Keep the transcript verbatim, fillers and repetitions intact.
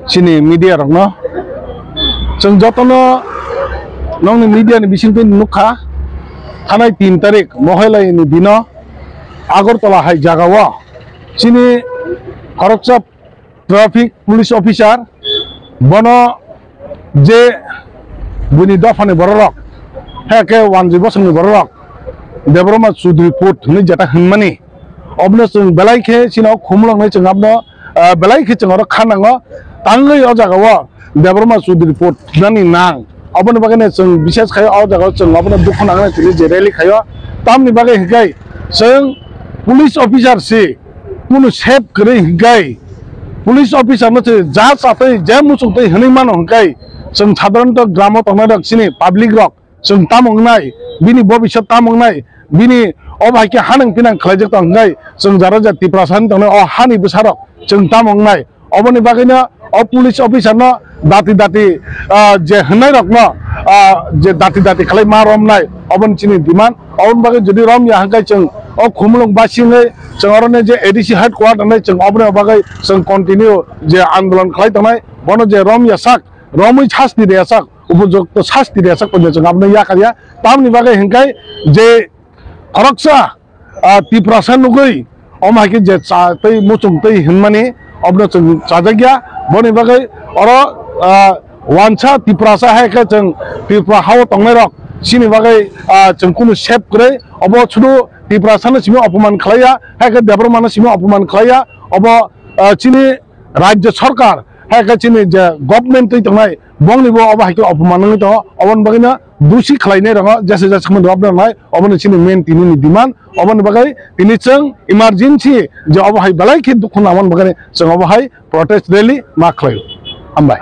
Chini media rokno chwng jotono nongni media ni bisingtwi nukha, thanai tin tarik Mohailai ni dino Agartala hai jagao chini khoroksa traffic police officer, bono je buini dophani bororok, hai khe wanjwi bosongni bororok, Debbarma Chudri Put hwnwi jeta hwnmani, obono chwng belai khe chini o khumuloknai chwng abono, ah, belai khe chwng oro kha nango, tangwi o jagao Debbarma Chudri Put nani nang. Oboni bagwi no chwng bises khai o jagao chwng obono dukhu nangnai tini je rally khaio. Tamni bagwi hwnkhe chwng police officer si, kunu sep kwrwi hwnkhe police officer no se ja chatwi je muchungtwi hwnwi mano hwnkhe chwng sadharanto gramo tongnai rok chini public rok chwng tamo wngnai, bini bobiswt tamo wngnai, bini obo hai khe hanang pinang khlaijak tong hwnkhe chwng jara ja Tiprasa ni tongnai o hani bwsarok chwng tamo wngnai. Oboni bagwino o police officer no dati dati, ah, je hwnnairokno, ah, je dati dati khlai ma romnai, oboni chini demand. Oboni bagwi jodi romya hwnkhe chwng o khumulwng basingwi chwng oroni je A D C headquarter nai chwng oboni bagwi chwng continue je andolon khlai tongnai, bono je romya sak, romwi sasti rwya sak, upojukto sasti rwya sak, chwng abono yakarya. Tamni bagwi hwnkhe je khoroksa, ah, Tiprasa nugwi, omo hai khe je cha tei muchung tei hwnmani, obono chwng chajakya. Boni bagwi oro, ah, wansa Tiprasa hai khe chwng Tripura hao tongnairok chini bagwi, ah, chwng kunu sep kwrwi. Obo sudu Tiprasano simi opoman khlaiya, hai khe Debbarmano simi opoman khlaiya. Obo, ah, chini Rajya Sarkar, hai khe chini je government twi tongnai, bongni bo obo hai khe opoman wngwi tongo, oboni bagwino dusi khlainai rokno jesa jesa somono rwna nai, oboni chini main tini ni demand, oboni bagwi tini chwng emergency je obo hai belai khe dukhu nangmani bagwi chwng obo hai protest rally ma khlaio. Hambai.